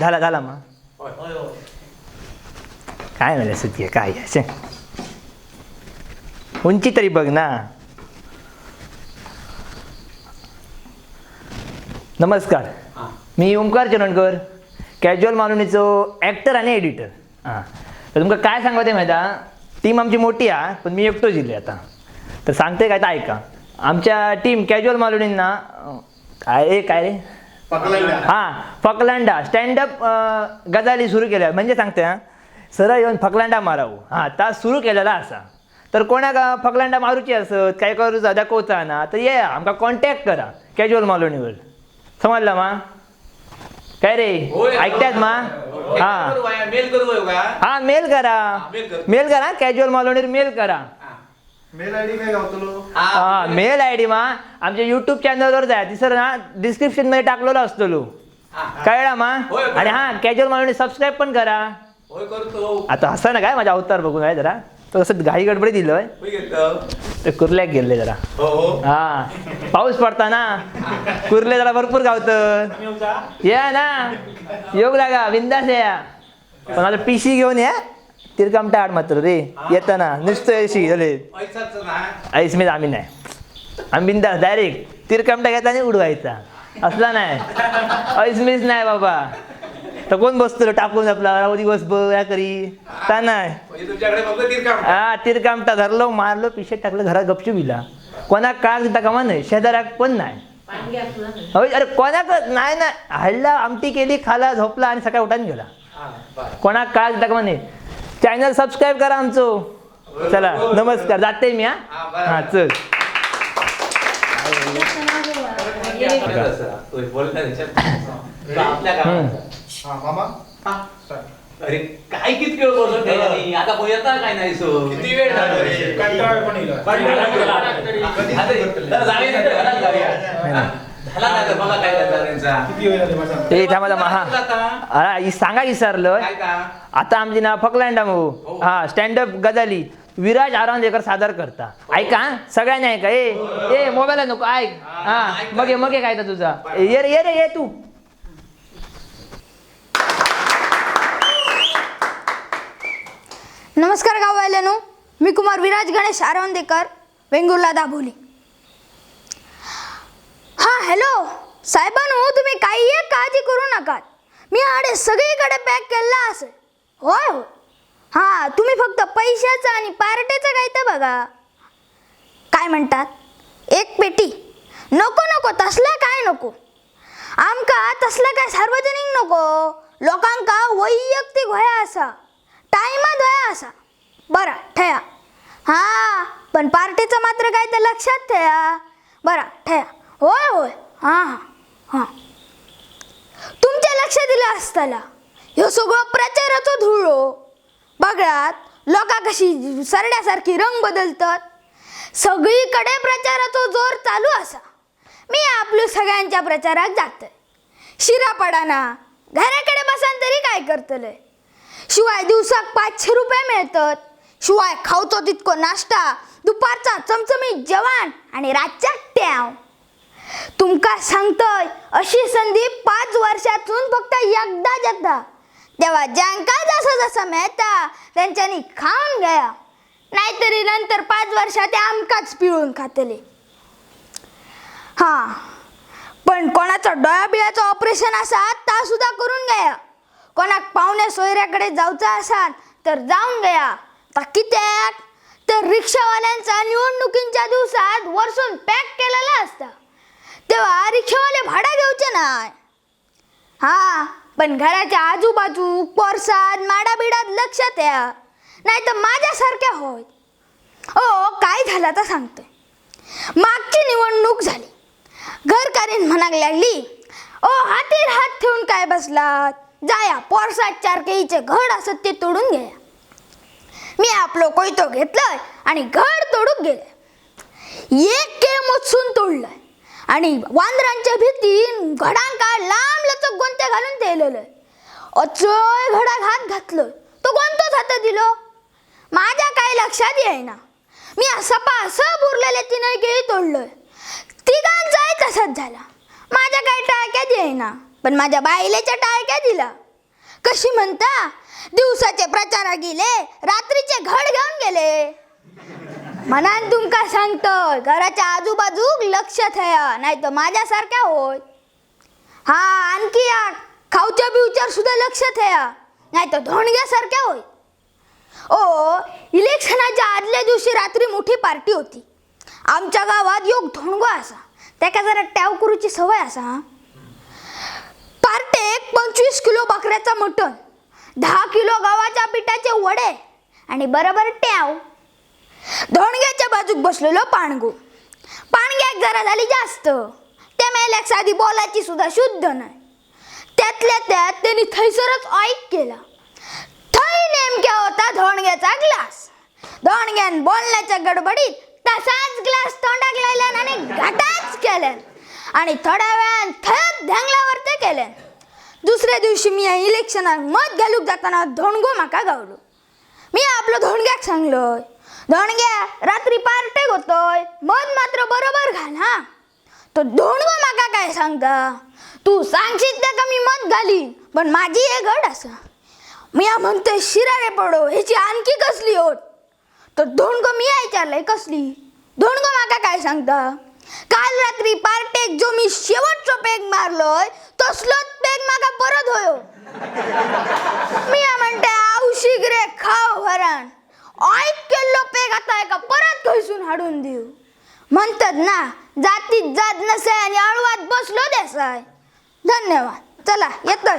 झाला झाला मग. काय म्हणलं सुती काय असे उंची तरी बघ ना. नमस्कार, मी ओमकार चरणकर, कॅज्युअल मालवणीचो ॲक्टर आणि एडिटर. हां, तर तुमका काय सांगू ते माहिती हा, टीम आमची मोठी हा, पण मी एकटोच इले आता. तर सांगते काय तर ऐका. आमच्या टीम कॅज्युअल मालवणींना काय ए काय रे, हां, फकलांडा स्टँडअप गजाली सुरू केल्या. म्हणजे सांगते हां, सरळ येऊन फकलांडा मारावं. हां, ता सुरू केलेला असा. तर कोणाक फकलांडा मारूची असत काय करूचा दाखवचा ना, तर ये आमका कॉन्टॅक्ट करा कॅज्युअल मालवणीवर. समजला मा काय रे, ऐकतात मा? हां मेल करू का? हा, मेल करा, मेल करा, कॅज्युअल मालवणीवर मेल करा. मेल आयडी काय गावतलो? हा, मेल I D मा आमच्या युट्यूब चॅनलवर जाय, तिसरं ना डिस्क्रिप्शन मध्ये टाकलेलो असतो, कळला मा? आणि हा, कॅज्युअल मालवणी सबस्क्राईब पण करा. होय करतो. आता हसा ना काय माझा अवतार बघून आहे जरा, तो असं घाई गडबडी दिलोय. होय घेतलं. ते कुर्ल्याक गेले जरा. हो हो. हा, पाऊस पडता ना, कुर्ले जरा भरपूर गावत. या ना, योग लागा, बिंदास या. पण माझा पिशी घेऊन या, तिरकामटा आड मात्र रे येताना नुसतं अशी झाले. पैसाच ना. ऐस मी आम्ही नाही, आम्ही बिंदास डायरेक्ट तिरकामटा घ्यायचा आणि उडवायचा, असला नाही ऐसमीच नाही बाबा. तर कोण बसतो टाकून आपला दिवस या करी ता नाही. म्हणजे तुमच्याकडे फक्त तिरकाम. हा, तिरकामटा धरलो, मारलो, पिशेत टाकलं, घरात गपचूप दिला. कोणाक काळ दिता कामा नाही, शेजाऱ्याक पण नाही. होय, अरे कोणाक नाही ना, हल्ला आमटी केली, खाला, झोपला आणि सकाळी उठान गेला. कोणाक काळ दिता कामा नाही. चॅनल सबस्क्राईब करा आमचो. चला नमस्कार, जाते मी. हा हा, चल. आपल्या गावात. हा मामा. अरे काय किती वेळ बसून ठेवली आता येता काय नाही सो. किती वेळ झाला रे? कंटाळा पण येईल. झाला ना तर बघा काय झाला त्यांचा. किती वेळ झाले बसा. ए थांबा थांबा. हा अरे ही सांगा विसरलं. काय का? आता आमची ना फकलांडा भाऊ, हा स्टँडअप गजाली विराज आरांदेकर सादर करता. ऐका हा, सगळ्यांनी ऐका. ए ए मोबाईल नको ऐक. हा मग मग काय तर तुझा ये रे, ये रे, ये तू. नमस्कार गाववाल्यांनो, मी कुमार विराज गणेश आरवंदेकर, वेंगुर्ला दाभोली. हां हॅलो साहेबांनो, तुम्ही काही एक काळजी करू नका, मी आडे सगळीकडे पॅक केलेला असेल. होय होय, हां तुम्ही फक्त पैशाचं आणि पार्ट्याचं काय तर बघा. काय म्हणतात, एक पेटी नको नको, तसलं काय नको आमका, तसलं काय सार्वजनिक नको, लोकांका वैयक्तिक व्हया असा, टायमात व्हया असा. बरं ठेया. हां पण पार्टीचं मात्र काय तर लक्षात ठेया. बरं ठेया. होय होय, हां हां हां, तुमच्या लक्षात दिलं असताला ह्यो सगळं प्रचाराचो धुळो. बघात लोका कशी सरड्यासारखी रंग बदलतात, सगळीकडे प्रचाराचो जोर चालू असा. मी आपलं सगळ्यांच्या प्रचारात जातय, शिरा पडाना, घराकडे बसान तरी काय करतलय. शिवाय दिवसाक 500 रुपये मिळतात, शिवाय खावतो तितको नाश्ता, दुपारचा चमचमीत जेवण आणि रातच्या ट्याव. तुमका सांगतोय, अशी संधी 5 वर्षातून फक्त एकदाच येता, तेव्हा ज्यांका जसं जसं मिळता त्यांच्यानी खाऊन घ्या, नाहीतरी नंतर 5 वर्षात ते आमकाच पिळून खातले. हां पण कोणाचं डोळ्या बिळाचं ऑपरेशन असा ता सुद्धा करून घ्या. कोणाक पाहुण्या सोयऱ्याकडे जायचं असाल तर जाऊन घ्या. ता कित्याक तर रिक्षावाल्यांचा निवडणुकींच्या दिवसात वरसून पॅक केलेला असता, तेव्हा रिक्षावाले भाडं घेऊचे नाही. हां पण घराच्या आजूबाजू पोरसात माडाबिडात लक्षात या, नाही तर माझ्यासारख्या होय. ओ काय झालं तर सांगते. मागची निवडणूक झाली, घरकारीन म्हणाक लागली, ओ हातीर हात ठेवून काय बसलात, जाया पोरसात 4 केळीचे घड असत ते तोडून घ्या. मी आपलं कोयतो घेतलंय आणि घड तोडून गेले. एक केळ मोजून तोडलंय आणि वांदरांच्या भीतीन घडांका लांब लचक गोंते घालून ठेवलेलं. अचोय घडाक हात घातलोय, तो गोंतोच हात दिलो. माझ्या काय लक्षात येईना, मी सपा असं बुरलेले तिने केळी तोडलोय. तिघांचाही तसाच झाला. माझ्या काही टाळक्यात येईना, पण माझ्या बायलेच्या टाळक्यात दिला. कशी म्हणता, दिवसाचे प्रचारा गेले, रात्रीचे घड घेऊन गेले. मनान तुमका सांगतोय, घराच्या आजूबाजूक लक्ष ठेवा, नाही तर माझ्यासारख्या होय. हा, आणखी या खावच्या बिवच्यावर सुद्धा लक्ष ठेवा, नाही तर धोंडग्यासारख्या होय. ओ, इलेक्शनाच्या आदल्या दिवशी रात्री मोठी पार्टी होती आमच्या गावात. योग धोंडगो असा, त्याका जरा टॅव करूची सवय असा. हा, पार्टेक 25 किलो बकऱ्याचा मटण, 10 किलो गव्हाच्या पिठाचे वडे आणि बरोबर टॅव. धोंडग्याच्या बाजूक बसलेलो पाणगो. पाणग्याक जरा झाली जास्त, त्या मेल्याक साधी बोलायची सुद्धा शुद्ध नाही. त्यातल्या त्यात त्यांनी थैसरच ऐक केला. थंय नेमक्या होता धोंडग्याचा ग्लास. धोंडग्यान बोलण्याच्या गडबडीत तसाच ग्लास तोंडाक लायल्यान आणि घाटाच केल्यान आणि थोड्या वेळान थंयच धेंगल्यावर ते केल्यान. दुसऱ्या दिवशी मी या इलेक्शनात मत घालूक जाताना धोंडगो माका गावलो. मी आपलं धोंडग्याक सांगलोय, धोंडग्या रात्री पार्टेक होतोय, मत मात्र बरोबर घाल हा. तो धोंडगो माका काय सांगता, तू सांगशीत त्या का मी मत घालीन, पण माझी एक अट आसा. मी या म्हणतोय, शिरारे पडो, ह्याची आणखी कसली ओट? तर धोंडगो मी विचारलंय कसली. धोंडगो माका काय सांगता, काल रात्री पार्टेक जो मी शेवटचो पेग मारलोय तसलोच पेग माका परत होयो. मी या म्हणते, आवशिक रे खाव हरण, ऐक केल्लो पेग आता एका परत खैसून हाडून देऊ? म्हणतात ना, जातीत जात नसे आणि अळवात बसलो देसाय. धन्यवाद, चला येतोय.